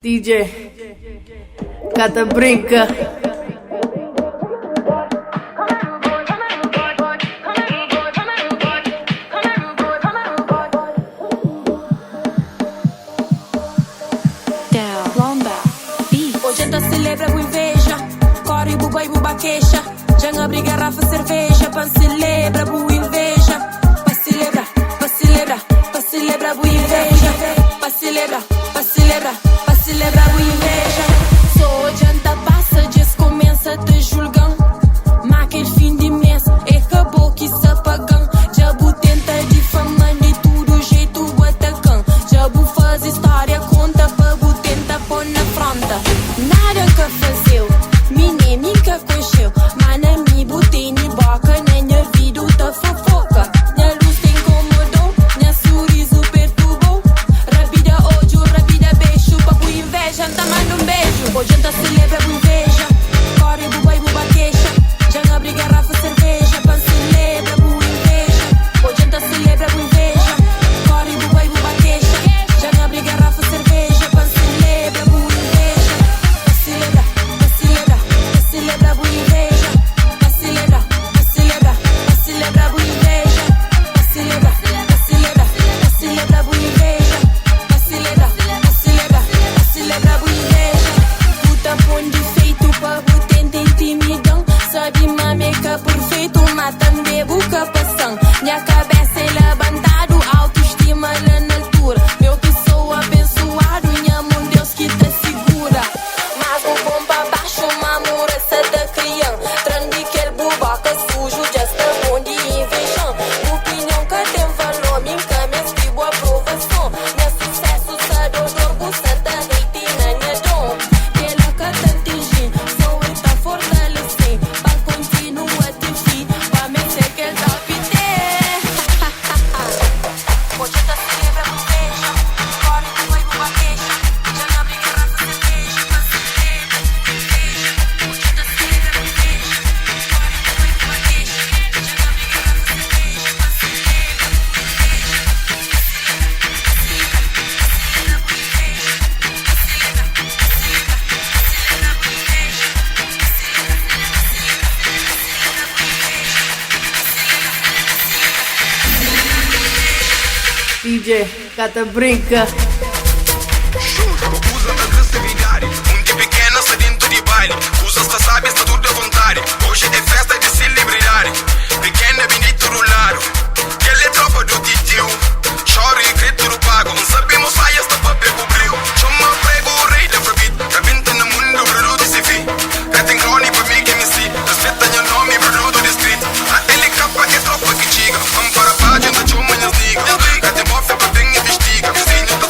DJ ka ta brinka. Oji N ta selebra bu inveja. Kóre bu bai bu ba kexa. Dja N abri garafa serveja pa N selebra bu inveja. Pa selebra, pa selebra, pa selebra bu inveja. Pa selebra, pa selebra, pa selebra bu inveja. So dja N ta pasa dja es kumesa ta julga-m. Ma kel fin di mes é ka bo ki sa paga-m. Dja bu tenta difama-m di tudu jetu bu ataka-m. Dja bu faze stória konta pa bu tenta pô na fronta. Nada N ka faze-u, mi nen mi N ka konxe-u. Ma na mi bu tene boka, na nha vida u ta fofoka. Nha lus ta inkomoda-u, nha surizu perturba-u. Rabida odju, rabida bexu, pa bu inveja N ta manda un beju. Oji N ta selebra bu inveja, kóre bu bai bu ba kexa. Dja N abri garafa serveja pa N selebra bu inveja. Oji N ta selebra bu inveja, kóre bu bai bu ba kexa. Dja N abri garafa serveja pa N selebra bu inveja. Pa selebra, pa selebra, pa selebra bu inveja. Pa selebra, pa selebra, pa selebra bu inveja. Pa selebra, pa selebra, pa selebra bu inveja. Pa selebra, pa selebra, pa selebra bu inveja. Bu ta pon difeitu pa bu tenta intimida-m. Sabe ma mi é ka perfeitu, ma tanbe bu ka pasa-m. Nha kabesa é labantadu, autostima la na altura. Meu pesoa abensuadu, nha mon Deus ki ta sigura. Mas bu pon pa baxu, ma mural sa ta kria-m. Tra-m di kel bu boka suju, dja sta bon di inveja-m. Bu opinion ka ten valor, mi N ka meste bu aprovason. Nha susésu sa dodor, bu sa ta hate na nha don. Kel-la ka ta atinji-m, so el ta fortalese-m pa N kontinua ti fi, pa mese kel top ten. Oji N ta selebra bu inveja, kóre bu bai bu ba kexa. Dja N abri garafa serveja pa selebra bu inveja. Oji N ta selebra bu inveja, kóre bu bai bu ba kexa. Dja N abri garafa serveja pa selebra bu inveja. Pa selebra, pa selebra, pa selebra bu inveja. Pa selebra, pa selebra, pa selebra bu inveja. Pa selebra, pa selebra, pa selebra bu inveja. Pa selebra, pa selebra, pa selebra bu inveja. DJ ka ta brinka. Juro, uza agresividade. Munti pikena sta dentu di baile. Kuzas sta sabi, sta tudu a vontadi. Oji é festa di celebridade. Pikena ben di tudu ladu. Kel é tropa do titio. Choro e grito do pago. N sabe mo saia sta papia ku brio. Txoma prego, o rei da afrobeat. Rabenta na mundu, produto CV. Ka ten clone pa mi ki MC. Respeta nha nomi, produto di street. ALK é tropa ki txiga. N para padju, N ta txoma nhas nigga. Ka ten bofe pa ben investiga. Vizinho ta.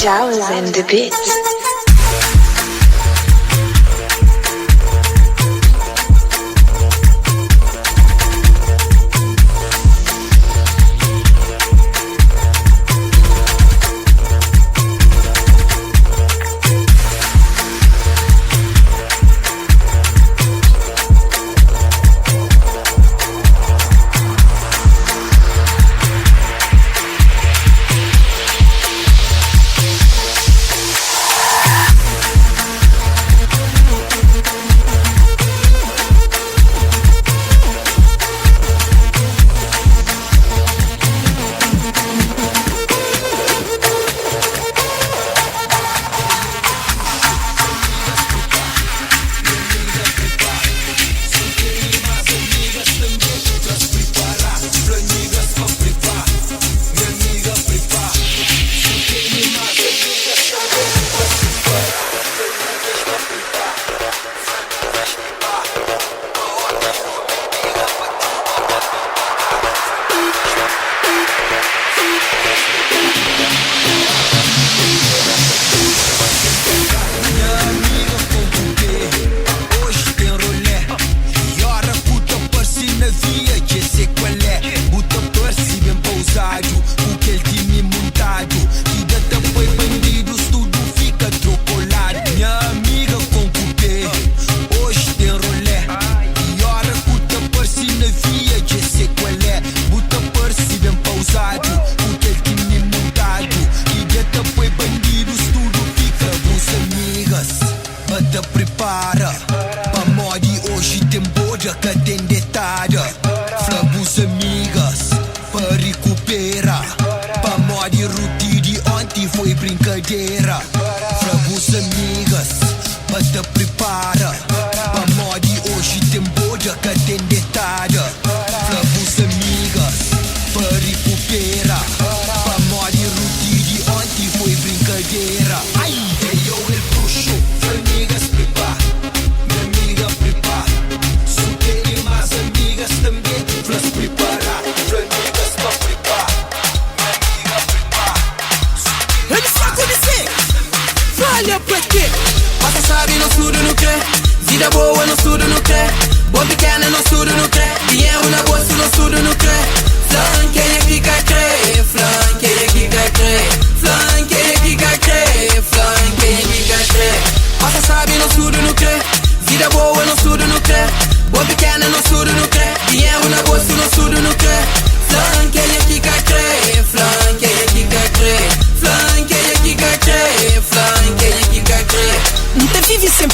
Jaws and the Beats.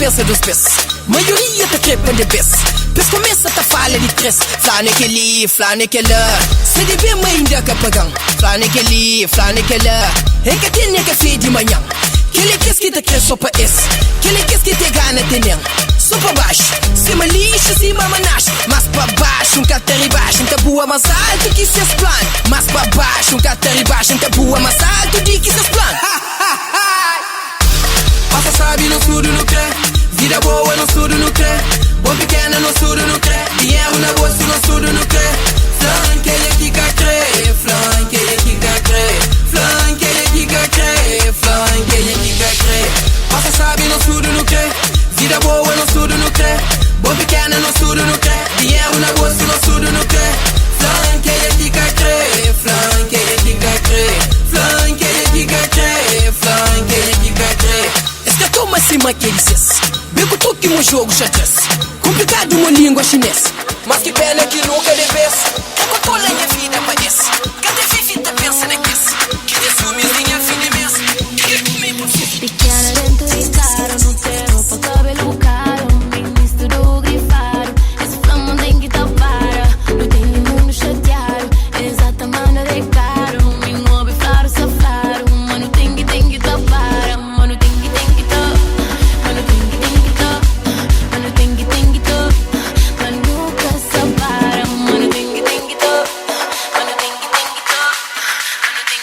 Pensa dos bes Maioria ta kre pa de bes Pes komesa ta fala di tres Fla na kel-li, fla na kel-la Se debe ma inda ka paga-m Fla na kel-li, fla na kel-la E ka ten nen kafé di manhan Kel é kes ki ta kre so pa es Kel é kes ki te gana tene-m So pa baxu Sima lixu, sima manaxu Mas pa baxu, N ka ta ribaxu N ta bua más altu ki ses planu Mas pa baxu, N ka ta ribaxu N ta bua más altu di ki ses planu Ha, ha, ha. Passa sabe, nós tudo no crê. Vida boa, nós tudo no crê. Bom pequena, nós tudo no crê. Dinheiro na bolsa, nós tudo no crê. Flan, quem é que cá crê? Flan, quem é que cá crê? Flan, quem é que cá crê? Flan, quem é que cá crê? Passa sabe, nós tudo no crê. Vida boa, nós tudo no crê. Bom pequena, nós tudo no crê. Dinheiro na bolsa, nós tudo no crê. Flan, quem é que cá crê? Flan, quem é que cá crê? Flan, quem é que cá crê? Flan, quem é que cá crê? Es ka toma sima ke di ses Beku truki mo jogo xadrez Komplikadu mo lingua xines Mas ki pena ki nunka debes Ka kontrola nha vida pa es Ka ta vive ta pensa na kes Ki ten siumis di nha fin di mes Ki kre kume pa fin Pequena dentro de carro, não tem roupa, cabelo caro, mini tudo grifado. Esse flama tem que tapar, não tem mundo chateado. Exata manda de caro, me move flaro safado. Mano tem que tapar, mano tem que to, mano tem que to, mano tem que to, mano nunca se para, mano tem que to, mano tem que to, mano tem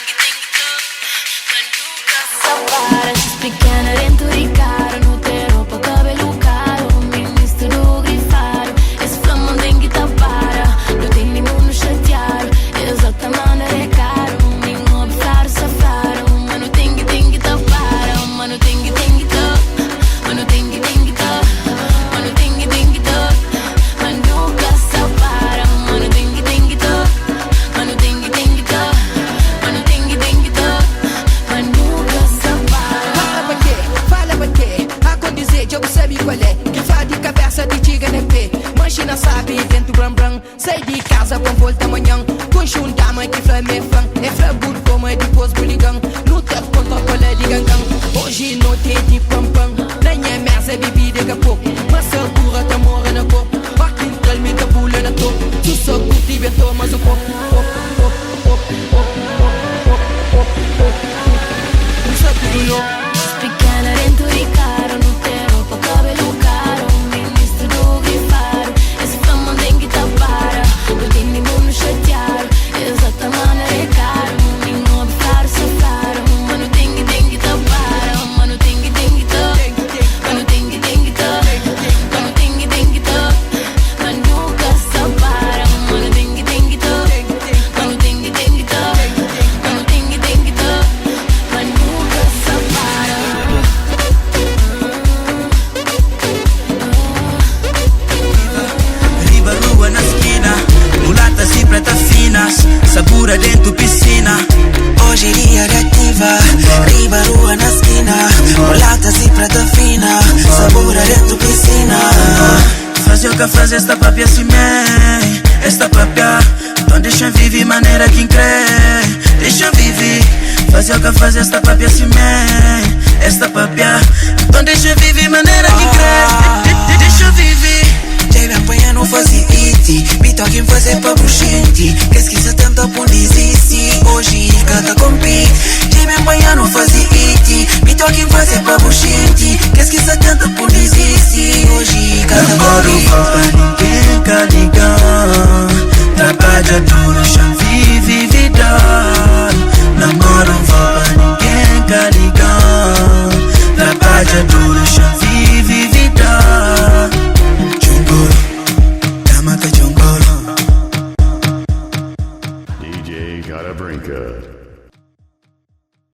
Dja bu sabe kual é. Grifa di kabesa ti txiga na pé. Manxe na sabi, dentu bran bran. Sai di kaza pa N volta manhan. Konxe un dama ki fla ma é fan. É fla bu toma dipôs bu liga-m. Nu ta kontrola di gangan. Oji noti é di pan pan. Na nha mesa bebida é ka poku. Ma sabura ta mora na korpu. Ó ki N tra-l mi ta pula na topu. Su sa kurti ben toma su kopu, kopu, kopu, kopu, kopu, kopu, kopu, kopu, kopu. Nu sta tudu loku. Pequena dentro de carro, não tem roupa, cabelo caro. Ministro do grifado, esse fama tem que tapar. Não tem nenhum chateado, exata maneira é caro. Nenhum claro, safado. Mano, tem que tapar. Mano, tem que tá. Mano, tem que tá. Mano, tem que tá. Mas nunca se para. Mano, tem que tá. Mano, tem que tá. Mano, tem que tá. Mas nunca se para. Riba rua na esquina, mulatas e preta finas, sabura dentro piscina. Hoje é dia de ativa, riba rua na esquina, mulatas e preta fina, sabura dentro piscina. Fazer o que faz esta papia assim man, esta papia. Então deixa viver maneira quem crê, deixa viver. Fazer o que faz esta papia assim man, esta papia. Então deixa viver maneira quem crê, deixa viver. Já apanha não faz it, bitoque fazer pa bruxente. Que se tenta por desistir, hoje canta compete. Já apanha não faz it, bitoque fazer pa bruxente. Que se tenta por desistir, hoje canta Agora compete. vou pra ninguém cá ligar.